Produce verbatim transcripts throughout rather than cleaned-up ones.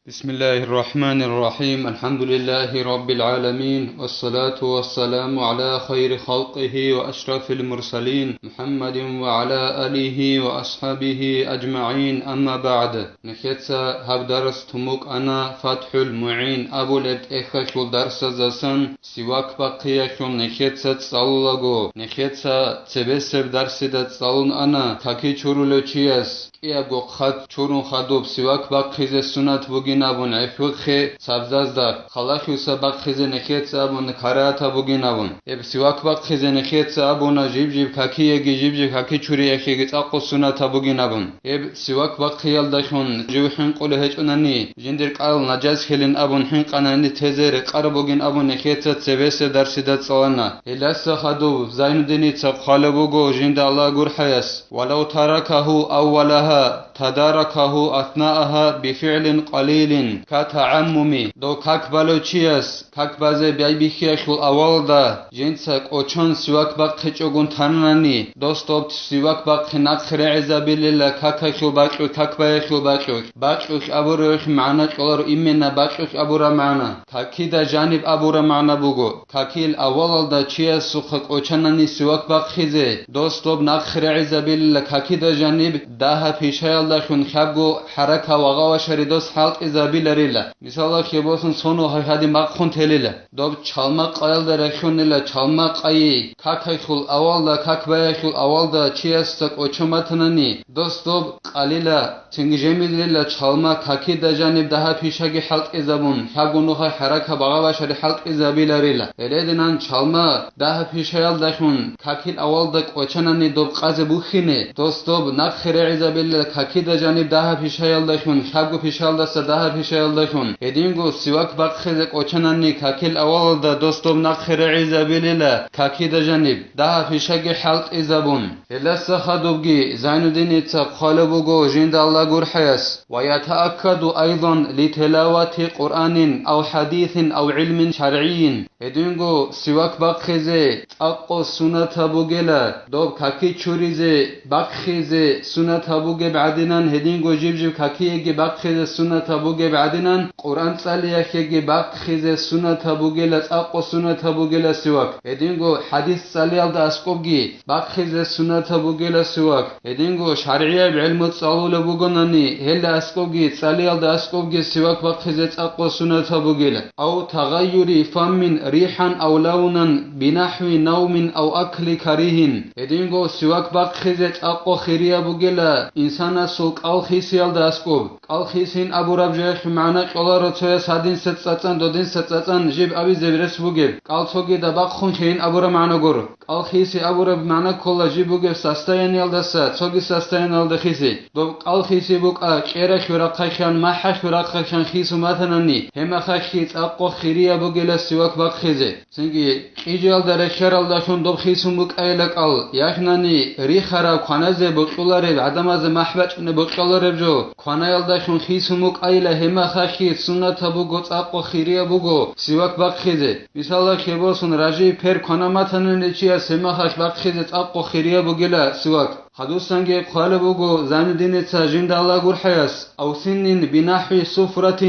بسم الله الرحمن الرحيم. الحمد لله رب العالمين، والصلاة والسلام على خير خلقه وأشرف المرسلين محمد وعلى آله وأصحابه أجمعين. أما بعد. Нехеца гьаб дарс тумукъана ФатхӀул МугӀин абулеб тӀехьалъул дарсаздасан, сивак бахъиялъул нехеца цӀалулаго, нехеца цебесеб дарсида цӀалун ана, каки чурулев чияс кӀиябго хъат чурун хадуб сивак бахъизе сунат бугин абун гӀехьухъе цабзазда, халахьуса бахъизе нехеца абун карагьатаб бугин абун. Гьеб сивак бахъизе нехеца абуна жиб-жиб какиеги жиб-жиб каки чуриялъеги цӀакъу сунатаб бугин абун. Гьеб сивак бахъиялдалъун жив хӀинкъулев гьечӀунани, жиндир кӀал нажас хилин абун хӀинкъанани тезе рекъараб бугин абун нехеца цебесеб дарсида цӀалана. Гьелдаса хадуб Зайнуддиница хъвалеб буго жинда Аллагь гурхӀаяс: «ولو تركه أولها تداركه أثناءها بفعل قليل كالتعمم». Дов как балев чияс как базе байбихьиялъул авалалда жинца кӀочон сивак бахъичӀогун танани, дос доб сивак бахъи нахъ регӀизабилила какахьул бакьулъ, как баяхьул бакьулъ. Бакьулъ абураб магӀна кьоларо, именно бакьулъ абураб магӀна. Какида жаниб абураб магӀна буго. Какил авалалда чиясухъа кӀочанани сивак бахъизе, дос доб нахъ регӀизабилила какида жаниб дагьаб пишаялдалъун хӀабго хӀарака вагъа-вашари дос хӀалтӀизабиларила. Мисалалъе босун, сону гьадин бахъун телила. Доб чалма къаялда рехьунила, чалма къайи, какайхьул авалда, как баяхьул авалда чиясда кӀочон батанани, дос доб къалила, цинги жемилила чалма какида жаниб дагьаб пишаги хӀалтӀизабун, хӀабго нухалъ хӀарака багъа-башари хӀалтӀизабиларила. Гьерединан чалма дагьаб пишаялдалъун какил авалда кӀочанани доб къазе бухьине, дос доб нахъе регӀизабилила какида жаниб дагьаб пишаялдалъун, хӀабго пишаялдаса дагьаб пишаялдалъун. Гьединго сивак бахъизе кӀочанани какил авалалда дос доб нахъе регӀизабилила какида жаниб дагьаб пишаги хӀалтӀизабун. Гьелдаса хадубги Зайнуддиница хъвалеб буго жинда Аллагь гурхӀаяс: «ويتأكد أيضا لتلاوة قرآن أو حديث أو علم شرعي». Гьединго сивак бахъизе цӀакъго сунатаб бугела, доб каки чуризе бахъизе сунатаб бугеб гӀадинан, гьединго жиб-жиб какиеги бахъизе сунатаб бугеб гӀадинан, Къуръан цӀалиялъеги бахъизе сунатаб бугела, цӀакъго сунатаб бугела сивак. Гьединго хӀадис цӀалиялда аскӀобги бахъизе сунатаб бугела сивак. Гьединго шаргӀияб гӀелму цӀалулеб бугонани, гьелда аскӀобги, цӀалиялда аскӀобги сивак бахъизе цӀакъго сунатаб бугела. أو تغير فم ريحا أو لونا بنحو نوم أو أكل كريه. Гьединго сивак бахъизе цӀакъго хирияб бугела инсанасул кӀал хисиялда аскӀоб. КӀал хисин абураб жоялъул магӀна кьоларо цояс гьадинса цӀацӀан, додинса цӀацӀан жиб абизе рес бугеб. КӀал цогида бахъун хейин абураб магӀна гуро. КӀал хиси абураб магӀна ккола жиб бугеб состояниялдаса цоги состояниялда хиси. Доб кӀал хиси букӀа кӀералъул рахъалъан, махӀалъул рахъалъан хисун батанани, гьеб мехалъги цӀакъго хирияб бугела сивак бахъизе. Цинги кьижиялда рехьаралдалъун доб хисун букӀайила кӀал, яхънани рихараб кваназе бокьулареб, гӀадамазе махӀ бачӀунеб бокьулареб жо, кванаялдалъун хисун букӀайила, гьеб мехалъги суннатаб буго, цӀакъго хирияб буго сивак бахъизе. Мисалалъе босун, ражи пер кванаматанани чияс гьеб мехалъ бахъизе цӀакъго хирияб бугела сивак. Гьадусанги хъвалеб буго Зайнуддиница жинда Аллагь гурхӀаяс: أو سن بنحو صفرة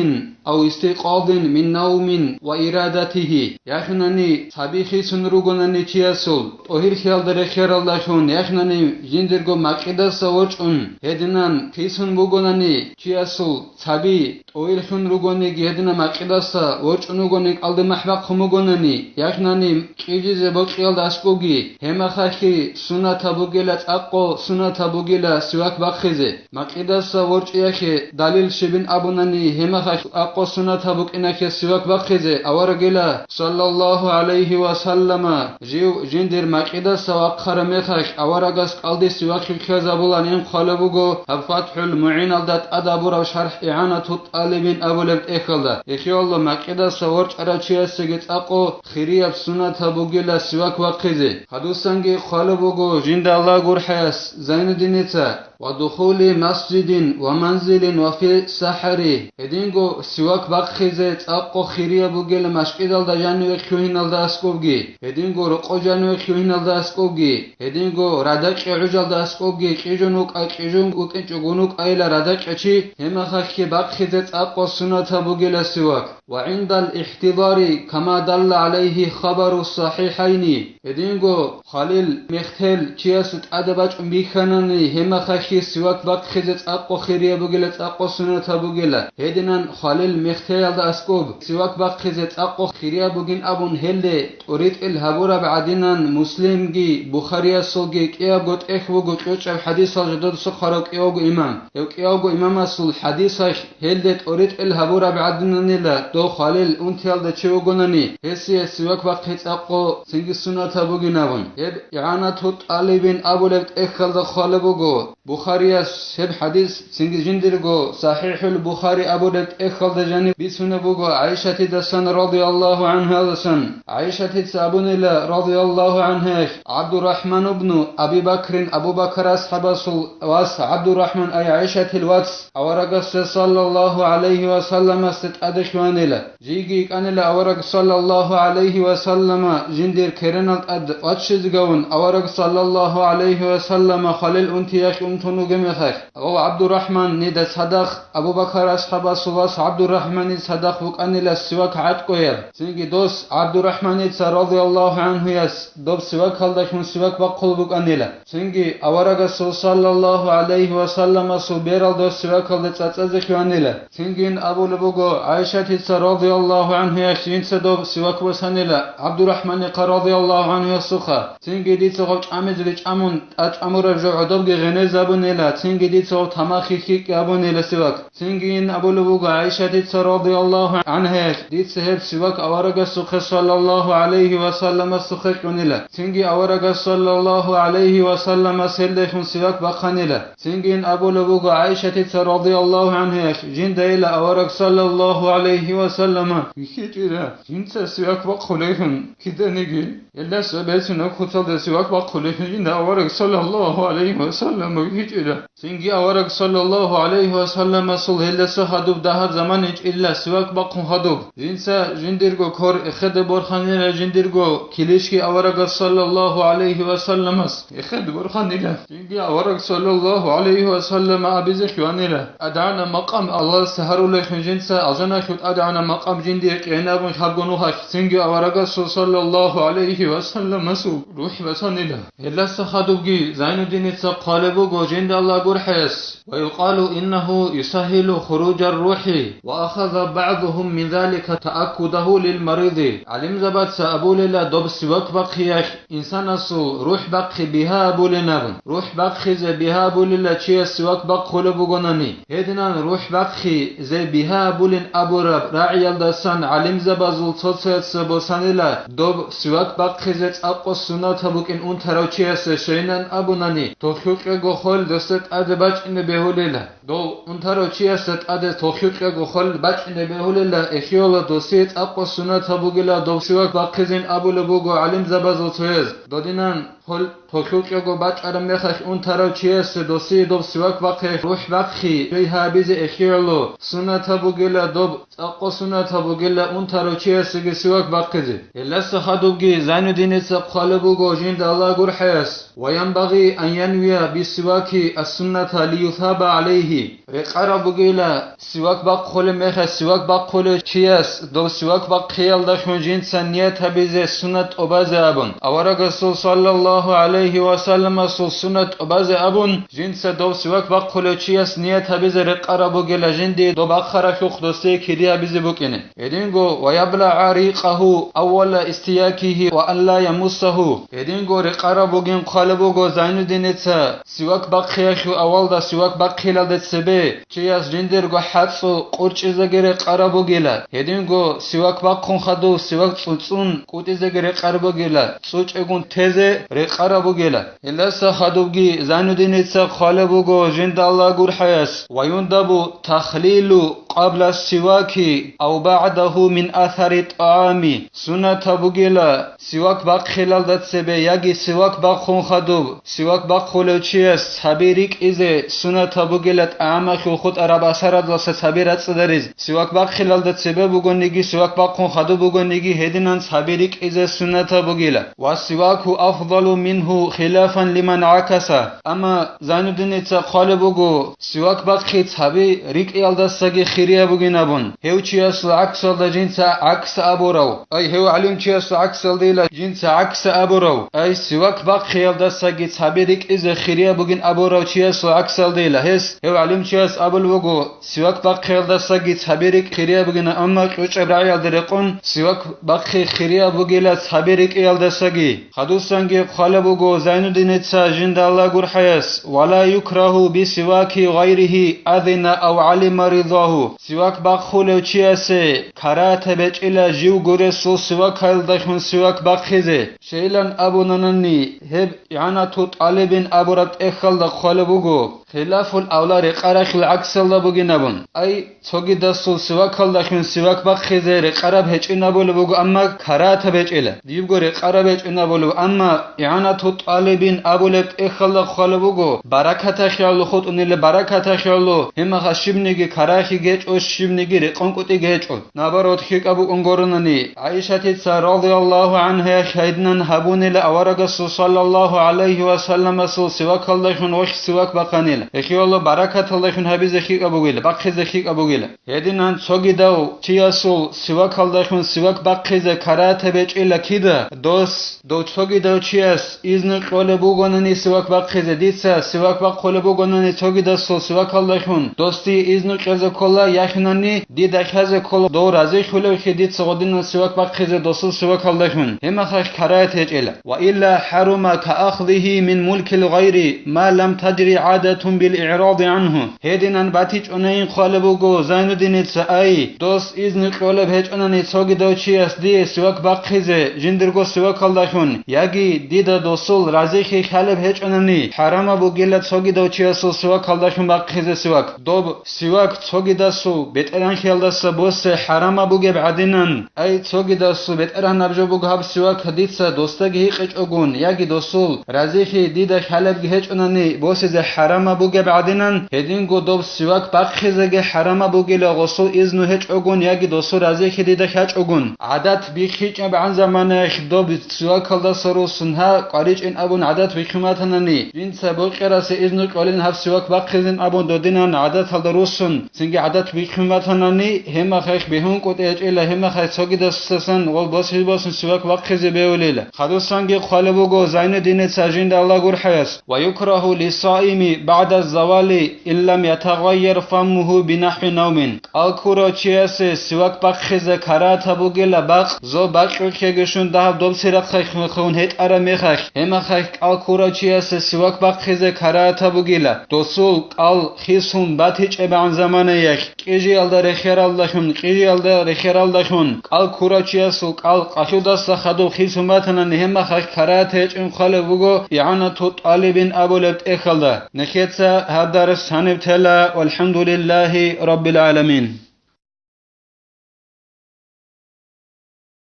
أو استيقاظ من نوم وإرادته. Яхъинани цаби хисун ругонани чиясул, тӀогьирлъиялда рехьаралдалъун, яхъинани жиндирго макьидаса ворчӀун гьединан хисун бугонани чиясул цаби, тӀойилъун ругониги гьедина макьидаса ворчӀун вугони кӀалдимахӀ бахъун бугонани, яхъинани кьижизе бокьиялда аскӀоги, гьеб мехалъги суннатаб бугела, цӀакъго суннатаб бугела сивак бахъизе. Макьидаса ворчӀиялъе далил щибин абунани, гьеб мехалъ цӀакъго суннатаб букӀиналъе сивак бахъизе, аварагила, саллаллагьу гӀалайгьи ва саллама, жив жиндир макьидаса вахъараб мехалъ аварагас кӀалдисе вахъине ккезабуланин хъвалеб буго гьаб ФатхӀул МугӀиналда тӀад абураб шархӀ ИгӀанатут ТӀалибин абулеб тӀехьалда. Ихиялда макьидаса ворчӀарав чиясеги цӀакъо хирияб суннатаб бугила сивак вахъизе. Гьадусанги хъвалеб буго жинда Аллагь гурхӀаяс Зайнуддиница: ودخول مسجد ومنزل وفي السحر. Гьединго сивак бахъизе цӀакъго хирияб бугела машкӀидалда жаниве лъугьиналда аскӀобги, гьединго рокъо жаниве лъугьиналда аскӀобги, гьединго радакье гӀужалда аскӀобги, кьижун вукӀа, кьижун вукӀинчӀого вукӀайила радакье чи, гьемахалъги бахъизе цӀакъго сунатаб бугела сивак. وعند الاحتضار كما دل عليه خبر الصحيحين. Гьединго хвалил мехтел чиясе тӀаде бачӀун бихьанани, гьемахалъги сивак бахъизе цӀакъго хирияб бугела, цӀакъго сунатаб бугела. Гьединан хвалил мехтеялда аскӀоб сивак бахъизе цӀакъго хирияб бугин абун гьелде тӀоритӀел гьабураб гӀадинан Муслимги Бухариясулги кӀиябго тӀехь буго кьучӀаб хӀадисал жодор сухъарав кӀиявго имам. Гьев кӀиявго имамасул хӀадисалъ гьелде тӀоритӀел гьабураб гӀадинанила, дов хвалил унтиялда чи вугонани, гьесие сивак бахъи цӀакъго цинги сунатаб бугин абун. Гьеб ИгӀанату тӀалибин абулеб тӀехьалда хъвалеб буго. Бухарияс гьеб хӀадис цинги жиндирго СахӀихӀул Бухари абулеб тӀехьалда жаниб бицунеб буго ГӀайшатидасан радияллагьу гӀанхӀадасан. ГӀайшатица абунила радияллагьу гӀанхӀа, ГӀабдурахӀман ибну Аби Бакрин, Абу Бакар асхӀабасул вас ГӀабдурахӀман, ай ГӀайшатил вац, аварагасде саллаллагьу гӀалайгьи ва салламасде тӀаде хьванила. Жийги йикӀанила авараг саллаллагьу гӀалайгьи ва саллама жиндир керенал тӀад ваччизегавун, авараг саллаллагьу гӀалайгьи ва саллама хвалил унтиялъ унтун вугеб мехалъ. Ва ГӀабдурахӀман нида цадахъ, Абу Бакар асхӀабасул вас ГӀабдурахӀманил цадахъ вукӀанила сивак гӀатӀкӀояб. Цинги дос ГӀабдурахӀманица радияллагьу гӀанхӀуяс доб сивакалдалъун сивак бахъулеб букӀанила. Цинги аварагасул саллаллагьу гӀалайгьи ва салламасул берал дос сивакалда цӀацӀазе хьванила. Цингин абулеб буго ГӀайшатица радияллагьу гӀанхӀуялъ жинца доб сивак босанила ГӀабдурахӀманихъа радияллагьу гӀанхӀуясухъа. Цинги дица гъов чӀамизеги чӀамун, тӀад чӀамураб жо гӀодобги гъенезабунила, цинги дица гъов тамахги хьикӀги абунила сивак. Цингин абулеб буго ГӀайшатица радияллагьу гӀанхӀаялъ, дица гьеб сивак аварагасухъе саллаллагьу гӀалайгьи ва салламасухъе кьунила. Цинги аварагас саллаллагьу гӀалайгьи ва салламас гьелдайхун сивак бахъанила. Цингин абулеб буго ГӀайшатица радияллагьу гӀанхӀаялъ, жиндайила авараг саллаллагьу гӀалайгьи ва саллама вихьичӀила, жинца сивак бахъулелъун киданиги. Гьелдаса бецунаб куцалда сивак бахъулелъун жинда авараг саллаллагьу гӀалайгьи ва саллама вихьичӀила. Цинги авараг саллаллагьу гӀалайгьи ва салламасул гьелдаса хадуб дагьаб заман гьечӀила сивак бахъун хадуб. Жинца жиндирго кор эхеде борханила, жиндирго килищги аварагас саллаллагьу гӀалайгьи ва салламас эхеде борханила. Цинги авараг саллаллагьу гӀалайгьи ва саллама абизе хьванила, тӀадегӀанаб макъам Аллагьас гьарулелъун жинца алжаналъул тӀадегӀанаб макъам жиндие кьейин абун хабго нухалъ. Цинги аварагасул саллаллагьу гӀалайгьи ва салламасул рухӀ босанила. Гьелдаса хадубги Зайнуддиница хъвалеб буго, жинда Аллагь гурхӀаяс: ويقال إنه يسهل خروج الروح، وأخذ بعضهم من ذلك تأكده للمريض. ГӀалимзабаца абулела доб сивак бахъиялъ инсанасул рухӀ бахъи бигьа абулин абун. РухӀ бахъизе бигьа абулила чияс сивак бахъулеб бугонани. Гьединан рухӀ бахъизе бигьа абулин абураб рагӀиялдасан гӀалимзабазул цо-цояца босанила, доб сивак бахъизе цӀакъго сунатаб букӀин унтарав чиясе щайилан абунани, тохьукьего хвел досда тӀаде бачӀине бегьулила. Дов унтарав чиясда тӀаде тохьукьего хвел бачӀине бегьулила, эхиола досие цӀакъго сунатаб бугила дов сивак бахъизин абулеб буго гӀалимзабазул цояз. Додинан хвел тохьукьего бачӀараб мехалъ унтарав чиясе досие доб сивак бахъи, рухӀ бахъи, бигьа абизе эхиоло сунатаб бугила доб цӀакъго сунатаб бугила унтарав чиясеги сивак бахъизе. Гьелдаса хадубги Зайнуддиница хъвалеб буго жинда Аллагь гурхӀаяс: وينبغي أن ينوي بالسواك السنة ليثاب عليه. Рекъараб бугила, сивак бахъулеб мехалъ сивак бахъулев чияс дов сивак бахъиялдалъун жинца ният гьабизе сунат тӀубазе абун. Аварагасул саллаллагьу гӀалайгьи ва салламасул сунат тӀубазе абун, жинца дов сивак бахъулев чияс ният гьабизе рекъараб бугила жиндие доб бахъаралъухъ досие кири гьабизе букӀине. Гьединго: ويبلع ريقه أول استياكه وأن لا يمسه. Гьединго рекъараб бугин хъвалеб буго Зайнуддиница, сивак бахъиялъул авалда сивак бахъилалде цебе чияс жиндирго хӀацӀцӀу къурчӀизеги рекъараб бугила. Гьединго сивак бахъун хадув сивак цӀуцӀун кӀутӀизеги рекъараб бугила, цӀучӀегун тезе рекъараб бугила. Гьелдаса хадубги Зайнуддиница хъвалеб буго жинда Аллагь гурхӀаяс: «Ва юндабу тахлилу къабла сиваки ав багӀдагьу мин асари тӀагӀами». Суннатаб бугила сивак бахъилалда цебе яги сивак бахъун хадуб, сивак бахъулев чияс цаби рикӀизе суннатаб бугила тӀагӀамалъул хутӀараб асараздаса цаби рацӀцӀадариз. Сивак бахъилалда цебе бугониги, сивак бахъун хадуб бугониги, гьединан цаби рикӀизе суннатаб бугила. Ва сиваку афдалу мингьу хилафан лиман гӀакаса. Амма Зайнуддиница хъвалеб буго, сивак бахъи цаби рикӀиялдасаги хирияб бугин абун. Гьев чиясул гӀаксалда жинца гӀакс абурав, ай, гьев гӀалимчиясул гӀаксалдейила жинца гӀакс абурав, ай, сивак бахъиялдасаги цаби рикӀизе хирияб бугин абурав чиясул гӀаксалдейила, гьес, гьев гӀалимчияс абулеб буго, сивак бахъиялдасаги цаби рикӀ хирияб бугина, амма чӀучӀаб рагӀиялда рекъон сивак бахъи хирияб бугила цаби рикӀиялдасаги. Хадусанги хъвалеб буго Зайнуддиница жинда Аллагь гурхӀаяс: «Ва ла юкрагьу би сиваки гъайригьи азина ав гӀалима ридагьу». Сивак бахъулев чиясе карагьатаб гьечӀила жив гуресул сивакалдалъун сивак бахъизе. Щайилан абунанани, гьеб игӀанату тӀалибин абураб тӀехьалда хъвалеб буго. Хилафул авла рекъаралъул гӀаксалда бугин абун. Ай, цогидасул сивакалдалъун сивак бахъизе рекъараб гьечӀин абулеб буго, амма карагьатаб гьечӀила. Дибго рекъараб гьечӀин абулеб, амма игӀанату тӀалибин абулеб тӀехьалда хъвалеб буго, баракатахъе гӀоло хутӀунила, баракатахъе гӀоло, гьемаха щибниги карагьатги гьечӀо, щибниги рекъон кӀутӀиги гьечӀо. Наоборот, хикӀаб букӀун гуронани, ГӀайшатица радияллагьу гӀангьаялъ гьединан гьабунила аварагасул саллаллагьу гӀалайгьи ва салламасул сивакалдалъун гъоркь сивак бахъанила. Гьехие гӀоло баракаталдалъун гьабизе хикӀаб бугила, бахъизе хикӀаб бугила. Гьединан цогидав чиясул сивакалдалъун сивак бахъизе карагьатаб гьечӀила кида, дос, дов цогидав чияс изну кьолеб бугонани сивак бахъизе, дица сивак бахъулеб бугонани цогидасул сивакалдалъун, досде изну кьезе ккола, яхинани дида хьазе ккола, дов разихьулевлъи дица гъодинан сивак бахъизе досул сивакалдалъун, гьемахалъ карагьат гьечӀила. Ва илла хӀарума каахзигьи мин мулкил гъайри ма лам таджри гӀадатун бил игӀради гӀангьу. Гьединан батичӀунайин хъвалеб буго Зайнуддиница, ай, дос изну кьолеб гьечӀонани цогидав чияс дие сивак бахъизе жиндирго сивакалдалъун, яги дида досул разихьи хьалеб гьечӀонани, хӀарамаб бугила цогидав чиясул сивакалдалъун бахъизе сивак. Доб сивак цогидасул бетӀергьанлъиялдаса босе хӀарамаб бугеб гӀадинан, ай, цогидасул бетӀергьанаб жо буго гьаб сивак, дица досдаги гьикъичӀогун, яги досул разихьи дида хьалебги гьечӀонани босизе хӀарамаб бугеб гӀадинан, гьединго доб сивак бахъизеги хӀарамаб бугила гъосул изну гьечӀогун яги досул разихьи дида хьачӀогун. ГӀадат биххичӀебгӀан заманаялъ доб сивакалдаса руссун гьа къваричӀин абун гӀадат биххун батанани, жинца бокьарасе изну кьолин гьаб сивак бахъизин абун додинан гӀадаталда руссун, цинги гӀадат биххун батанани, гьемахалъ бегьун кӀутӀи гьечӀила, гьемахалъ цогидасасан гъол босизе босун сивак бахъизе бегьулила. Хадусанги хъвалеб буго Зайнуддиница жинда Аллагь гурхӀаяс: «Ва юкрагьу лиссаими багӀда завали ин лам ятагъайяр фаммугьу бинахӀви навмин». КӀал ккурав чиясе сивак бахъизе карагьатаб бугила бакъ, зоб бакьулъеги щун дагьаб доб церехъехун гьетӀараб мехалъ, гьемахалъ кӀал ккурав чиясе сивак бахъизе карагьатаб бугила, досул кӀал хисун батичӀебгӀан заманаялъ, кӀижиялда рехералдалъун, кӀижиялда рехералдалъун, кӀал ккурав чиясул кӀал къалъудаса хадуб хисун батанани, гьемахалъ карагьат гьечӀин хъвалеб буго ИгӀанату тӀалибин абулеб тӀехьалда. Нехеца гьаб дарс гьаниб тела, валхӀамдулиллагьи раббил гӀаламин.